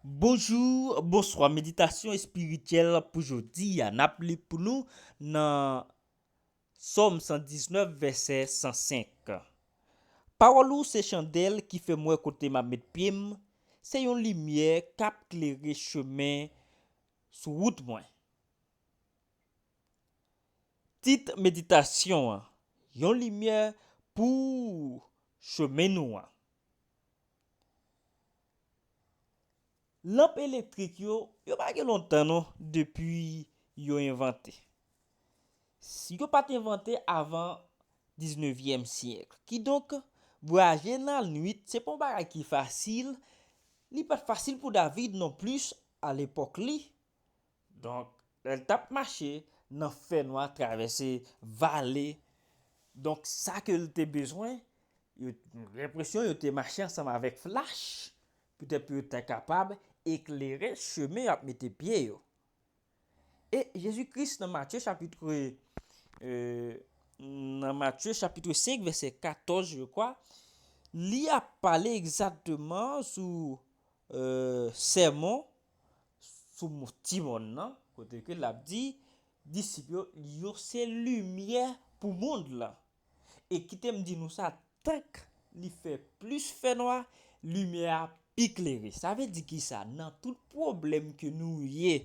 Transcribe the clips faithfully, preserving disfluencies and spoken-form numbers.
Bonjou, bonswa. Meditasyon espirityèl pou jodi a. N ap li pou nou nan Sòm san diznèf, vèsè san senk. Pawòl ou se chandèl ki fè m wè kote m ap met pye m, se yon limyè k ap klere chemen sou wout mwen. Tit meditasyon an, yon limyè pou chemen nou an. Lanp elektrik yo, yo pa gen lontan non depi yo envante. Yo pa t envante avan diznevyèm syèk. Kidonk, vwayaje nan lannwit, se pa yon bagay ki fasil. Li pa t fasil pou David non plis alepòk li. Donk, lè l t ap mache nan fènwa, travèse vale, donk, sa ke l te bezwen, yo, gen enpresyon yo te mache ansanm avèk flach, petèt pou yo te kapab eklere chemen y ap mete pye yo. E Jezi Kris nan Matye chapit, euh, nan Matye chapit senk, vèsè katòz, je crois, li ap pale egzakteman sou, euh, sèmon sou mo-, ti mòn nan, kote ke l ap di, disip yo, yo se limyè pou mond lan. E kite m di nou sa, tank li fè plis fènwa, limyè a pi klere. Sa vle di kisa? Nan tout pwoblèm ke nou ye,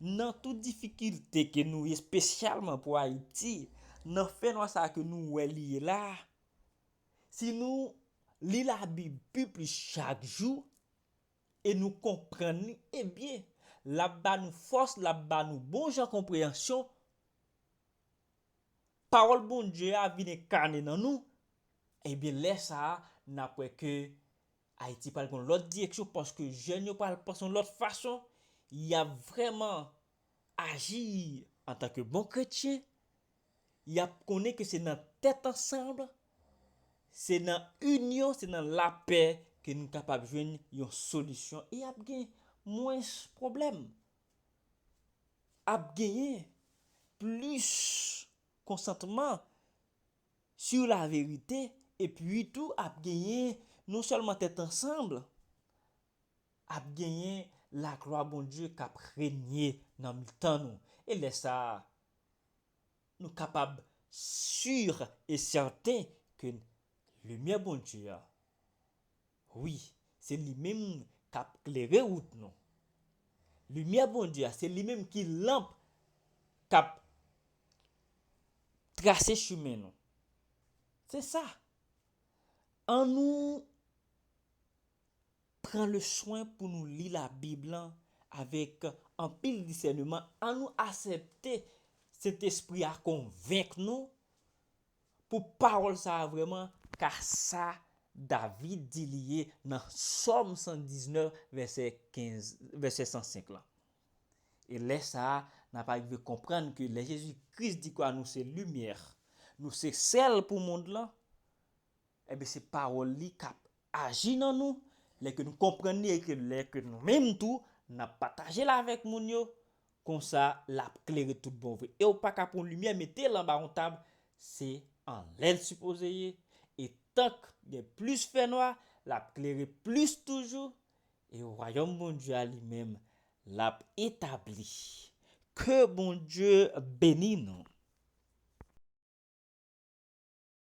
nan tout difikilte ke nou ye, espesyalman pou Ayiti, nan fènwa sa ke nou wè li ye la, si nou li Labib pi plis chak jou, e nou konprann li, ebyen, l ap ba nou fòs, l ap ba nou bon jan konpreyansyon. Pawòl Bondye a vin enkane nan nou, ebyen, lè sa a, n ap wè ke Ayiti pral gen yon lòt direksyon, paske jèn yo pral panse yon lòt fason, y ap vrèman aji antanke bon kretyen, y ap konnen ke se nan tèt ansanm, se nan inyon, se nan lapè ke nou kapab jwenn yon solisyon e y ap gen mwens pwoblèm. Ap genyen plis konsantman sou laverite, epi tou ap genyen non sèlman tèt ansanm, ap genyen laglwa Bondye k ap renye nan mitan nou. E lè sa a, nou kapab si e sèten ke limyè Bondye a, wi, se li menm k ap klere wout nou. Limyè Bondye a, se li menm ki lanp k ap trase chimen nou. Se sa. Annou pran le swen pou nou li Labib lan avèk anpil disèneman. Annou aksepte Sentespri a konvenk nou pou pawòl sa a vrèman ka sa David di li ye nan Sòm san diznèf, vèsè kenz, vèsè san senk lan. E lè sa a, n ap rive konprann ke lè Jezi Kris di kwa nou se limyè, nou se sèl pou mond lan, ebyen, se pawòl li k ap aji nan nou, lè ke nou konprann li e ke lè ke nou menm tou, n ap pataje l avèk moun yo, konsa, l ap klere tout bon vre. E w pa ka pran limyè, mete l anba yon tab, se anlè l sipoze ye. E tank gen plis fènwa, l ap klere plis toujou. E wayòm Bondye a li menm, l ap etabli. Ke Bondye beni nou.